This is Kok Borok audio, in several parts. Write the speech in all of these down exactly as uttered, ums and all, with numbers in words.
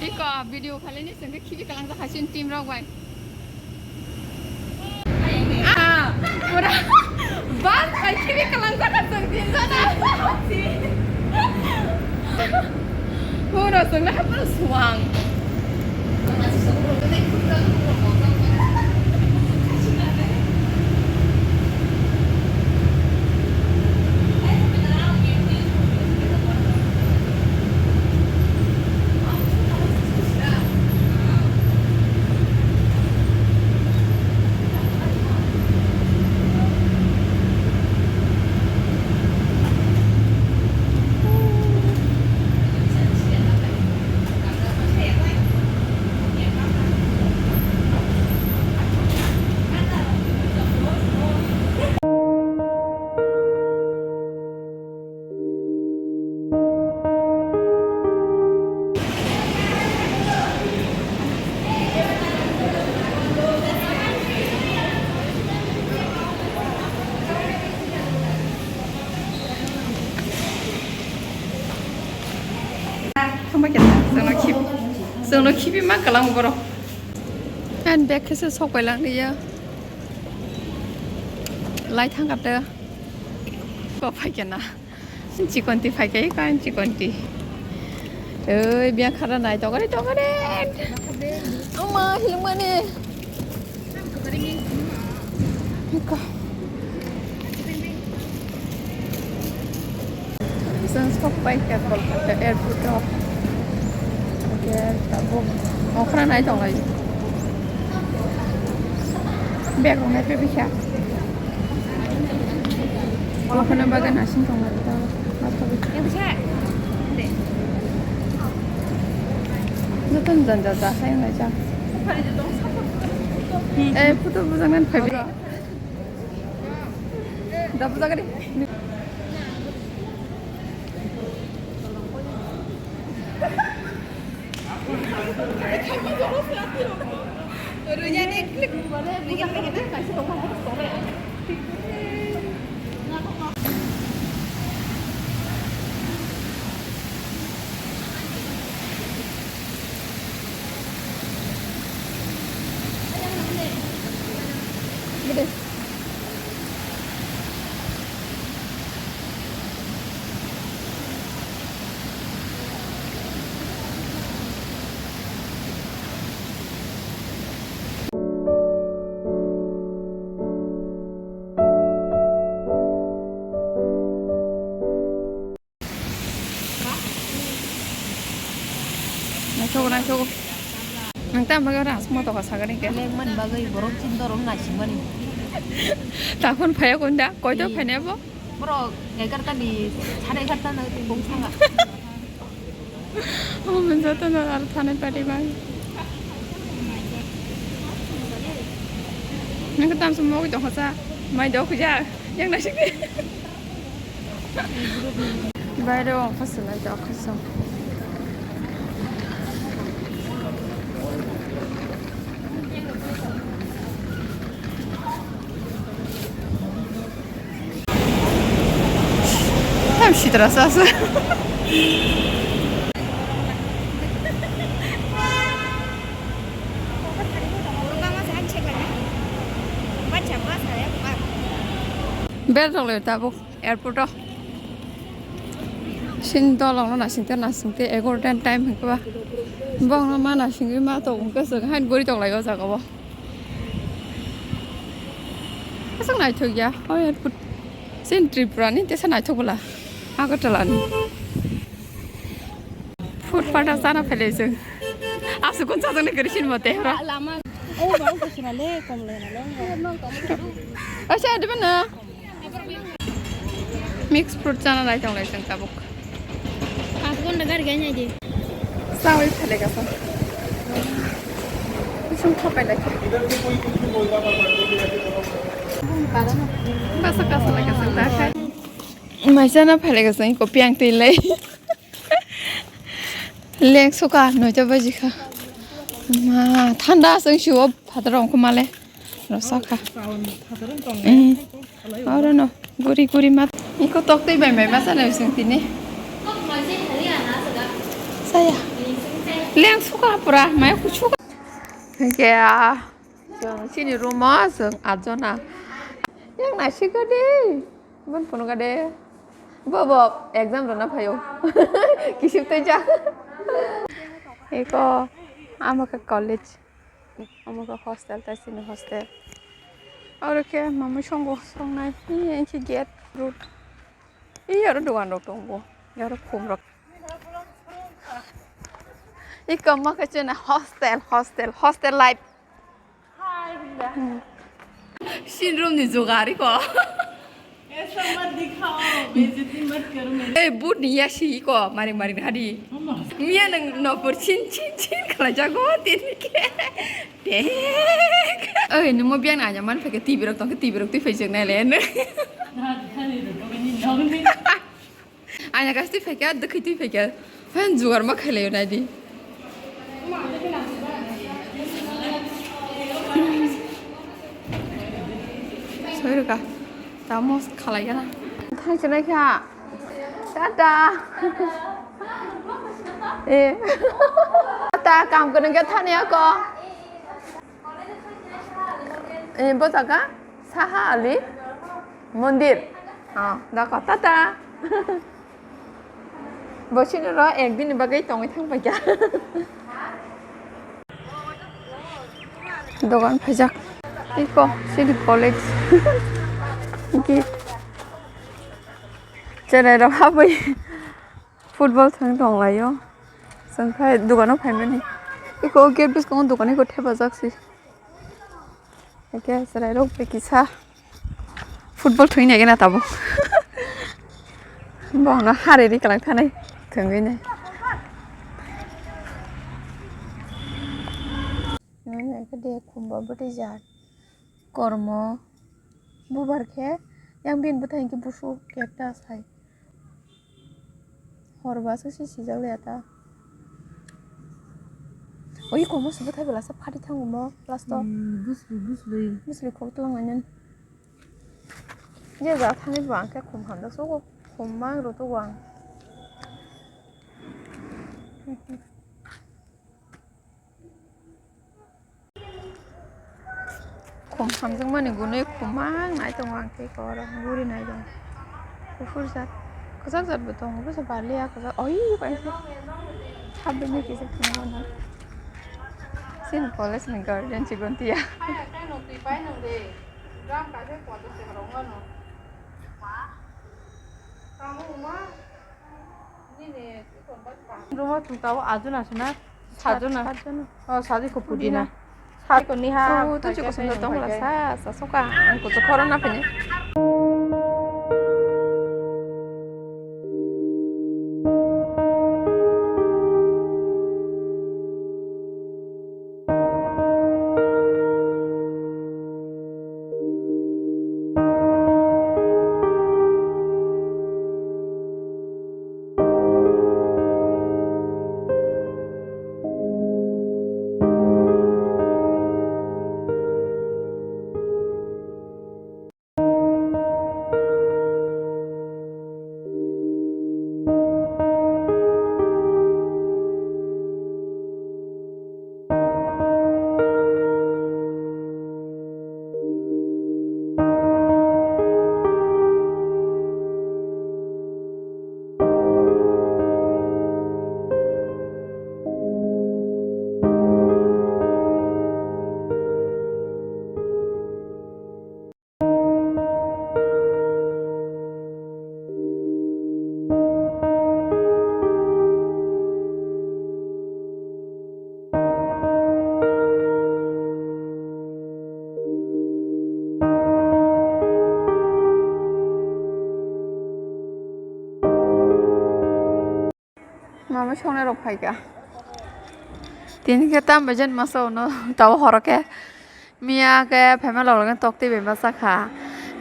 Iko video khalini sengke khibi kalang jakha sin team rok bai. Ah, pura bas bai khibi kalang jakha seng team jana. Pura sengna hapur suang. Thangbai khe, chwngno khibi, chwngno khibi ma kwlang borok. Ani bag khe se sok pai lang ya. Lai thang kate. Ko phai khe na. Chikonti phai khe, ko ani chikonti. Oi, biya khara nai, tokare, tokare. Ama, hilmani. Ika. Chwng sok pai kha Kolkata airport o. Hwnkhe tabuk okra nai tonglai. Bag rok nai phai kha. Okhorno bagwi nasing tonglai ta. Jotono janja ja khai wngnai cha. Eh, photo bujak nani phai. Da bujak di. Naithogo, naithogo. Nang tamo bagwi oro aswk moto kha sagani khe? Lengmani bagwi borok chinta rok naisingmani. Takhon phaiya kunda, koito phainai bo? Borok egarta ni, sare egarta na bung thanga. Oh, joto no aro thanai pari bang. Nang tam sum mogi dong kha sa, mai dok ja, yang naising. Baire o khaswlai tong khaswng. Tam sitra sasa. Bel rok le tabuk. Airport o. Sini dolong no nasing te nasing te egaroh ta time hwnkhe ba. Bong no ma nasingwi ma tongo hwnkhe chwng haino guri tong lai o jaga o. Aswk naithok ya o airport. Sini Tripura ni tesa naithok bwla. Agartala ni. Food pata chana phailai chwng. Aswk kun chajak ni kwrwi sini mote horo. Lama. O bang kusina le kom le na le. Asa adibana. Mix fruit chana lai tong lai chwng tabuk. Pas gonta gari gai nai di. Sawi phale gasa. Kusum khapai lai. Kasa kasa lai gasa ta khai. Mai chana phale gasa ko piang twi lai. Leng suka noita baji kha. Ma thanda seng siwo phataro ongkho male. Rosakha. Mm. Oro no guri guri mat. Iko tok tei bai mai masa na bising tini. Saya. Leng suka pura, mai kusuka. Hinkhe, ah, chwng chini room o chwng atjona. Yang naisika de, bun phunukha de. Bo, bo, exam rwna phaio. Kisip tei jak. Eko, amo khe college. Amo khe hostel, tai chini hostel. Oro khe mamui songo songnai. Hinkhe gate road. Iyaro dogan rok tongo. Iyaro khum rok. Iko ma khe chwna hostel, hostel, hostel life. Hmm. Sin room ni jogari ko. ऐसा मत दिखाओ, बेइज्जती मत करो मेरी। Ei, but ni ya si ko, mari mari hadi. Ama. Miya nang nopor chin chin chin kala jago tini ke. Dek. Oi, nungmo biang na man phai khe T V rok tong khe T V rok twi phai jeng nai le. Dhar dhar ni rok ni nong ni. Aina gas twi phaikha, dwkhwi twi phaikha. Phan jugar ma khailai nai di. Soi rwkha. Tamo khalai gana. Thang chinai kha. Tata. Eh. Tata, kam kwnang khe thani ako. Eh, bo jaga Saha Ali Mondir. Ah, dako, tata. Bo sini ro ek din ni bagwi tongwi thang paikha. Dogan phaijak. Iko, sini college. Gate. Cherai rok habwi. Football thwng tonglaio. Chwng khai dogano phaimani. Eko gate bwskango dogan eko thepajak se. Eke chwrairok bai kisa football thwngwi naikhe na tabuk. Bono hari ri kwlwng thanai thwngwi nai. Nini eke de khumba bwtwi jar. Kormo bubar khe yang bini bwthai hwnkhe busu cactus hai. Hor ba se si sijak le ta. Oi, komo se bwthai bwla se phari thango mo last o. Hmm, busli, busli. Busli khok tlang nai nang. Je ja thani ba ang khe khum hamda sugo, khum mang ro to ang. Khum hamjakmani gunui khum mang nai tongo ang tei koro guri nai tongo. Kuphur jat, kwchak jat bo tongo, bwsa baliya kwchak. Oi, kaisa habini kisa khum mano. Chini college ni guardian chigon tiya. Room o chwng tabuk ajuna se na? Sajuna. Sajuna. Oh, saji ko pudina. Pudina. Sat ko niha. Oh, tu chiko sundor tong la sa, sa soka. Ang ko to khorang na pini. Mama songnai rok phaikha. Tini khe tam bai jen masa uno tabo horo khe. Miya khe phaima lok lok tokti bai masa kha.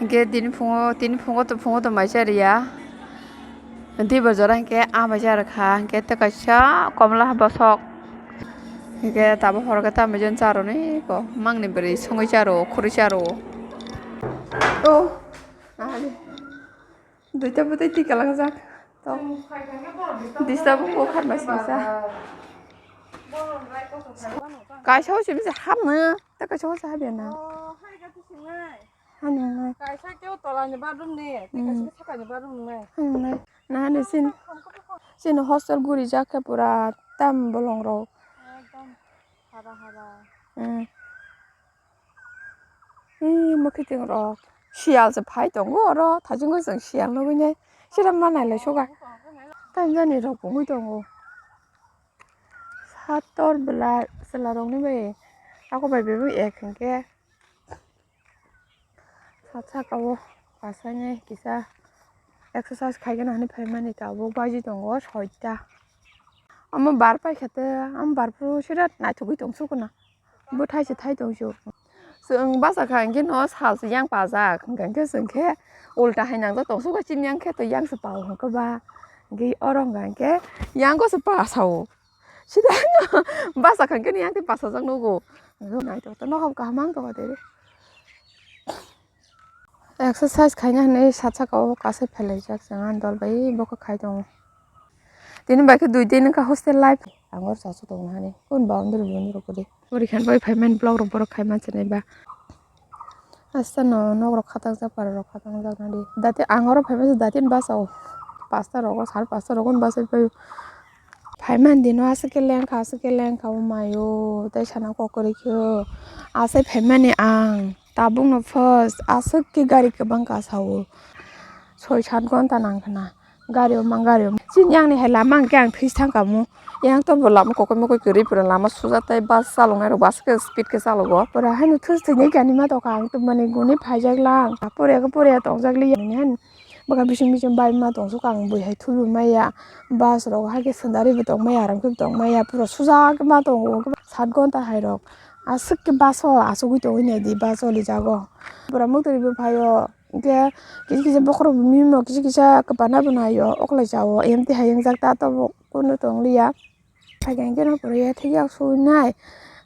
Hinkhe tini phungo, tini phungo to, phungo to mai cha riya. Dibar jora hinkhe ah mai cha rwkha. Hinkhe tei kaisa komla bosok. Hinkhe tabo horo khe tam bai jen cha rwni ko. Mangni bwrwi songwi cha rwo, khurui cha rwo. Oh. Ahali. Duita bwtwi twi kwlangjak. Tok. Disturb wngkha pharmacy kisa. Kaisa o simi se hapno, ta kaisa o se hapya na. Oh, hai ga tu singnai. Hapno nai. Kaisa keu tola ni bathroom ni, hmm, kaisa sakani bathroom ni. Hapno nai. Na ni sin. Sini hostel guri jak khe pura tam bolong rok. Ekdom hara hara. Hmm. Ee, mwkhwtwng rok siyal se phai tongo oro, thajingo chwng siyal nugwi nai sira ma nailai suga. Tamjani rok pungwi tongo. Sator bwla chwla rokni bai ako bai bebak ek hinkhe sat saka o kasainai kisa exercise khaigana hinwi phaimani tabuk baji tongo soita. Omo bar paikha te, omo bar phuru sira naithogwi tongsukkuna. Bwthai se thai tong sio. Chwng basa kha hwnkhe no sal se yang pajak, hwnkhe chwng khe ulta hai nangjak tong sukha chini yang khe to yang se pao hwnkhe ba. Hwnkhe oro hwnkha hwnkhe yang ko se pa sao. Sida no basa kha hwnkhe no yang tei pasajak nugo. Hwnkhe naithok to nokham kaham ang tongkha de. Exercise khaina hinwi sat saka o kasai phelaijak chwng ani dol bai bo khe khai tongo. Tini bai khe dui din wngkha hostel life. Ang oro chasu tongna hani kun boundary boundary rok kwrwi. Pori khan bai phaimani vlog rok borok khai manchwnai ba. Asta no nok rok khatangjak para rok khatangjak nadi. Dati ang oro phaimani dati ni basa o pasta rogo sar pasta rogo ni basa pai. Phaimani dino aswk khe lengkha aswk khe lengkha o mayo tei sana kok kwrwi khe o. Asai phaimani ang. Tabukno first aswk khe gari kwbang kasao, soi sat ghonta nangkhna gari o mang gari o. Chini yang ni hai lama hwnkhe ang thwi thangkha mu, yang to bo lama kokoi mokoi kwrwi pura lama suja tei bus chaloknai rok bo aswk khe speed khe chalogo. Pura haino thus thwinai gani ma tongkha ang twmani guni phaijak lang, pore khe pore tongjak li ya nini han bwkha bising bising bai ma tongsuka ang bui hai thwibo maya, bus rok hai khe sundari bo tongmaya aram khe bo tongmaya pura suja khe ma tongo sat ghonta hai rok. Aswk khe bus o achugwi tongwi naidi, bus o lijago. Bwrang mwtwrwi bwphaio, hwnkhe kisa kisa bokhorok mimo kisa kisa kwpana bo naio, oklai chao, empty hai wngjak ta tabuk kunu tongliya. Phaikha hwnkhe no pura ya thik yak suinai.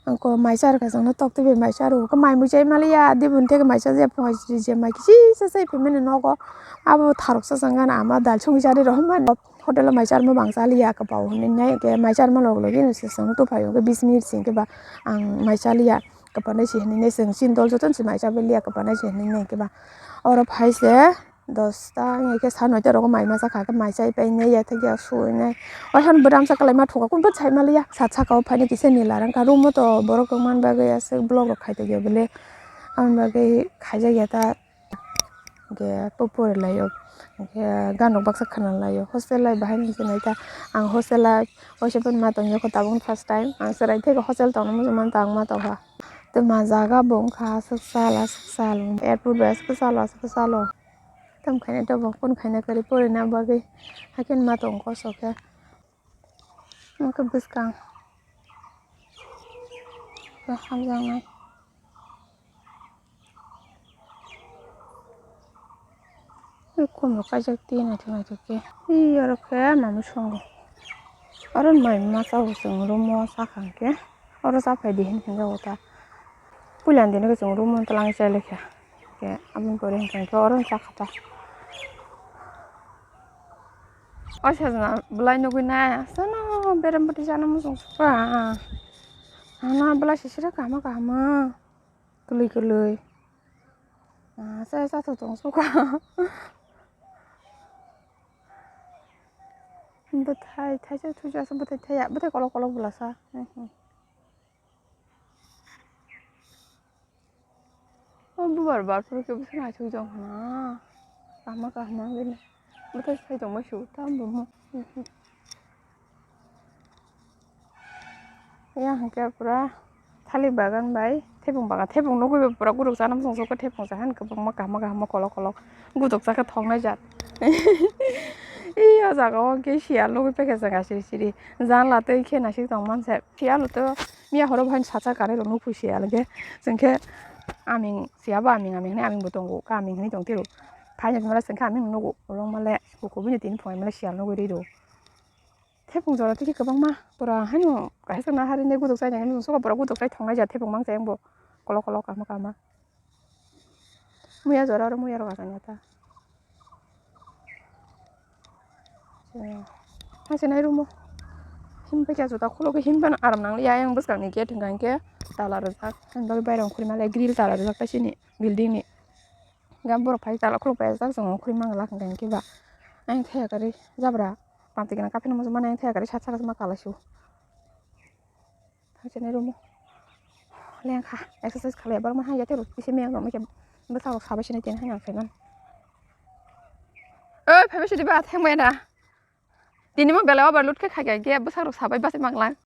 Angko mai cha rwkha chwngno toktwi bai mai cha rw, mai mui chai maliya, diboni theke mai cha jaya phungai siri je mai kisa cha chai phaimani nogo. Abo tharok cha chwng gana ama dal songwi cha ri rohormani. Hotel o mai charma bang chaliya kwpao hinwi nai, hwnkhe mai charma log logino se chwngno tubuphaio, hwnkhe bis minute se hwnkhe ba ang mai chaliya kwpanai se hinwi nai, chwng chini dol jotono se mai chabailiya kwpanai se hinwi nai, hwnkhe ba oro phai se dosta wngya khe sa noita rogo mai ma chakha, hwnkhe mai chai painai yathekya suinai. Oikheno bwdamsa kwlaima thuka kunbo sai maliya, sat saka o phainai kisa nila rwngkha, room o to borok tongmani bagwi aswk vlog rok khai tongya bwle, aboni bagwi khaijakya ta. Hwnkhe po pori laio, hwnkhe gan rok baksa khna laio, hostel life bahai ni se naikha. Ang hostel life waisa phano ma tongya kho tabuk first time, ang chwrai theke hostel tongna muchungmani ta ang ma tongkha. Twma jaga bo wngkha aswk sal aswk sal, airport bai aswk sal aswk salo. Tamo khaina tabuk phone khaina kwrwi porina bagwi haikhe ma tong kosok khe. Wngkha bwskang hamjaknai. Khum rok kaijak twi naithok naithok khe. Ee, oro khe mamui songo. Oro mai masa bo chwng room o sakha hwnkhe. Oro chaphai di hinwi hwnjago ta. Puila ni dino khe chwng room o twlangwi chai laikha. Hwnkhe aboni pore hwnkhe oro chakha ta. O sajna bwlai nugwi nai aswkno berem bwtwi chana muchung sukha. Ano bwlai sisira kahama kahama kwlwi kwlwi. Asa chathok tong sukha. Bwthai thaisa thuisa aswk bwthai thaya bwthai kolok kolok bwlasa. O bubar bar phuru khe bwswk naithok jong hwnna. Kahma kahma bini. Bwthai sai tongma su tam bumo. Yang hwnkhe pura thalik bagan bai thaiphung bagan, thaiphung nugwi bai pura guruk chana muchung sukha, thaiphung cha han kwbangma kahma kahma kolok kolok. Guduk chakhe thoknai jat. Ee, o jaga o hwnkhe siyal nugwi paikha chwng asiri siri. Janla twi khe naisik tong manse. Siyalo to miya horo bo haino sacha kanwi rok nukphuru siyal hwnkhe. Chwng khe aming siyabo aming aming hinwi aming bo tongo. Khe aming hinwi tong tiro. Phaino phimala chwng khe aming nugo. Bolong male hukubuino tini phungai male siyal nugwi riro. Thaiphung jora twi khe kwbangma. Pura haino kaisa chwngno hari nai guduk chai nai hinwi chwng sukha pura guduk chai thoknai jat thaiphung mang chai ang bo. Kolok kolok kahma kahma. Muya jora oro muya rok asani ata. Haise nai rumo. Himpai khe juta khulugwi himphano aram nangliya, ayang bwskangni gate hwnkha hinkhe tala rwjak. Ani bagwi bairang khurima le grill tala rwjak ta chini building ni. Ga borok phai tala khuluk paijak, chwng khurima glak hwnkha hinkhe ba. Ayang thaya kwrwi jabra pamtwi gwnang kaphirma muchung mani, ayang thaya kwrwi sat saka ma kalaisu. Thangchani room o lengkha, exercise khalai borok ma haya tei rok kisa meyang rok ma khe bwsarok sabai sini tini hai nang phaiman. Oi phaibai sidi ba thangbai da. Tini mo belai overload khe khaikha khe bwsarok sabai bachai mangla.